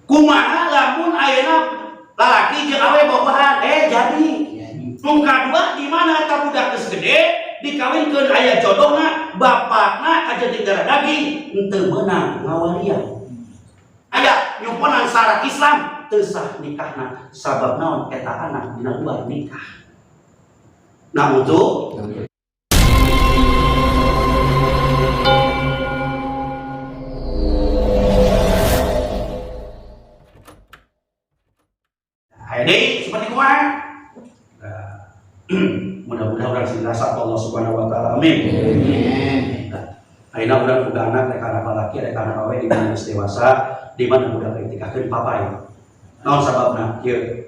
Kumaha lamun ayeuna lalaki jeung awe bogohan jadi. Nu kadua di mana eta budak geus gede dikawinkeun aya jodohna, bapakna kajeun darah daging henteu meunang ngawalian. Aya nyumponan syarat Islam teu sah nikahna sabab naon eta anak dina luar nikah. Nah untuk ini seperti kumaha? Nah, mudah-mudahan urang sing rasa Allah Subhanahu wa taala. Amin. Nah, ayeuna urang boga anak rek anak lalaki rek anak awe di mana geus dewasa, di mana budak rek nikahkeun papai. Naon sababna? Kieu.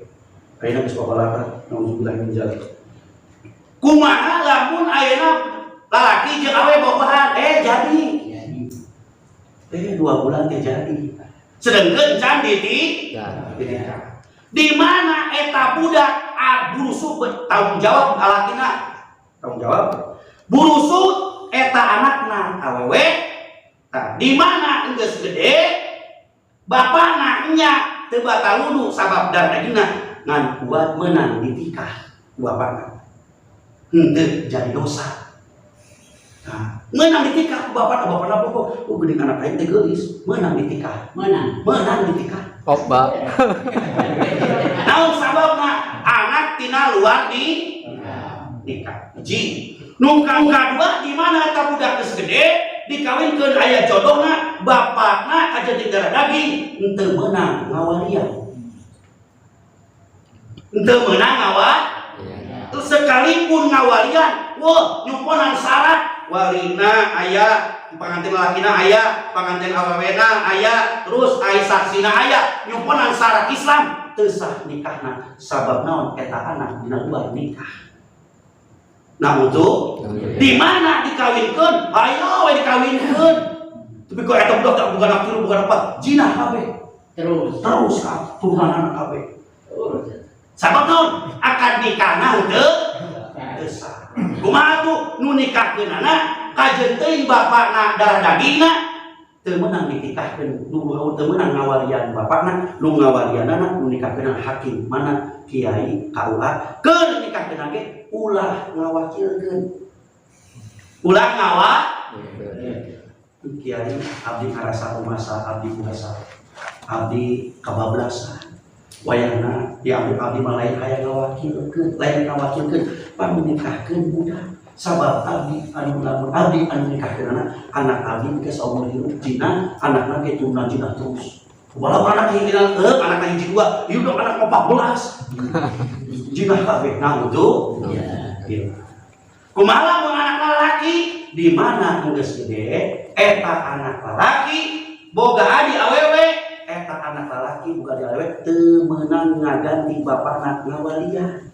Ayeuna geus babalaka, nauzubillah min dzalik. Kumaha lamun ayeuna lalaki jeung awe bogohan jadi. 2 bulan teh jadi. Sedengkeun can ditikah. Di mana eta budak burusu tanggung jawab lalakina, tanggung jawab burusu eta anakna awewe. Tah di mana geus gede bapana nya teu batal wudu sabab darah dagingna ngan kuat meunang ditikah ku bapana henteu jadi dosa. Nah, meunang ditikah ku bapana, bapana pokok oh geuning anak aing teh geulis meunang ditikah, meunang ditikah. Oba. Naon sababna anak tina luar di nikah. Hiji. Nu kadua di mana eta budak geus gede dikawinkeun aya jodohna, bapakna kajeun darah daging henteu meunang ngawalian. Henteu meunang ngawalian. Sekalipun ngawalian, wah nyumponan syarat walina aya, pangantin lalakina aya, pangantin awewena aya, terus ai saksina aya, nyumponan syarat Islam teu sah nikahna sabab naon eta anak dina luar nikah. Nah untuk di mana dikawinkeun, ayo we dikawinkeun. Tapi kok eta budak bukan anak tilu, bukan apa, jinah kabeh. Terus terus ka turunan anak kabeh. Sabab naon akad nikahna henteu teu sah. Kumaha tuh nu nikahkeunana kajeun teuing bapakna darah dagingna teu meunang ditikahkeun, nu teu meunang ngawalian bapakna, nu ngawalianana nu nikahkeun hakim mana kiai KUA keur nikahkeun ge ulah ngawakilkeun. Ulah ngawakilkeun. Kiai abdi karasa rumasa abdi puasa abdi kabablasan wayahna diambil abdi mah lain hayang ngawakilkeun, lain ngawakilkeun pamenikahkeun budak sabab abdi anu lamun abdi anu nikahkeun anak abdi ke saumur hirup jinah anakna ge turunan jinah terus walaupun anak hiji anak hiji dua ieu dong anak 14 jinah kabeh. Nah untuk ya kumaha lamun anak lalaki di mana geus gede eta anak lalaki boga adi awewe eta anak lalaki boga adi awewe teu meunang ngaganti bapakna ngawalian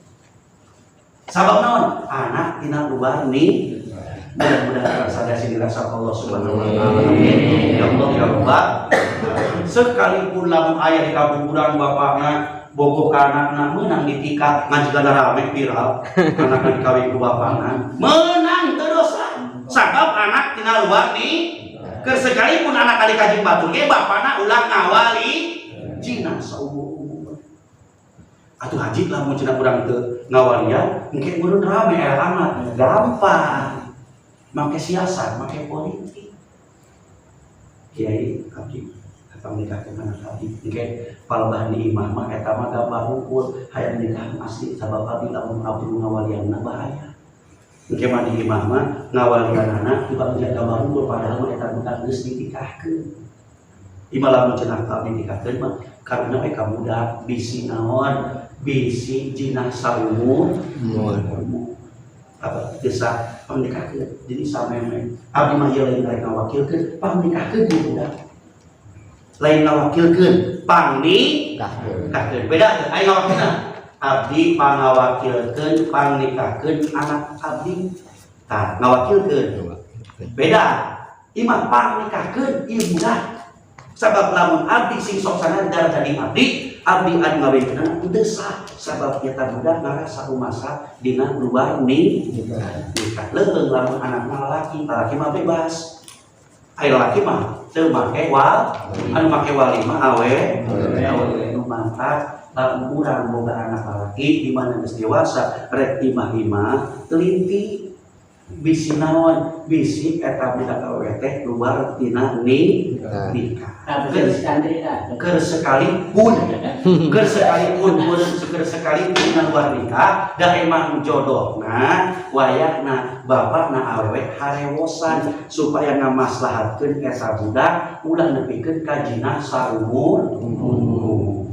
sabab naon anak tina luar nih. Mudah-mudahan sadaya sing dirasa Allah Subhanahu wa taala. Amin. Ya Allah ya Rabbal. Sekalipun lamun aya di kampung urang bapakna bogoh ka anakna meunang ditikah ngan jigana rame viral anakna dikawin ku bapakna meunang teu dosa sabab anak tina luar nih. Keur sekalipun anak kali kajing batur ge bapakna ulah ngawali jinah saumur-umur. Atuh haji lamun cenah urang teu ngawalian engke meureun rame aya amat gampang make siasat make politik. Kiai abdi eta nikahkeun anak abdi engke palebah di imah mah eta mah gambar hungkul hayang nikah asli sabab abdi lamun abdi ngawalianna bahaya. Engke mah di imah mah ngawalianana tiba menjaga gambar hungkul padahal mah eta budak geus ditikahkeun. Imah lamun cenah abdi nikahkeun mah karena we ka budak bisi naon bisi jinah saumur apa desa pangnikahkeun jadi sameme abdi mah ieu lain rek ngawakilkeun pangnikahkeun ieu budak lain ngawakilkeun pangnikahkeun beda teh aya ngawakilna abdi pangawakilkeun pangnikahkeun anak abdi tah ngawakilkeun beda imah pangnikahkeun ieu budak sabab lamun abdi sing sok sanar darah daging abdi abdi anu ngawinkeun teu sah sabab eta budak ngarasa rumasa dina luar nikah leuheung lamun anakna lalaki lalaki mah bebas Ari lalaki mah teu make wal, anu make wali mah awe awe. Nu mantap, lamun urang boga anak lalaki di mana geus dewasa rek imah-imah telinti, bisi naon, bisi eta budak awewe teh luar tina ni nikah. Keur sekalipun, keur sekalipun, keur sekalipun dina luar nikah, da emang jodohna wayahna bapakna awewe harewosan supaya ngamaslahatkeun eta budak ulah nepikeun ka jinah saumur umur.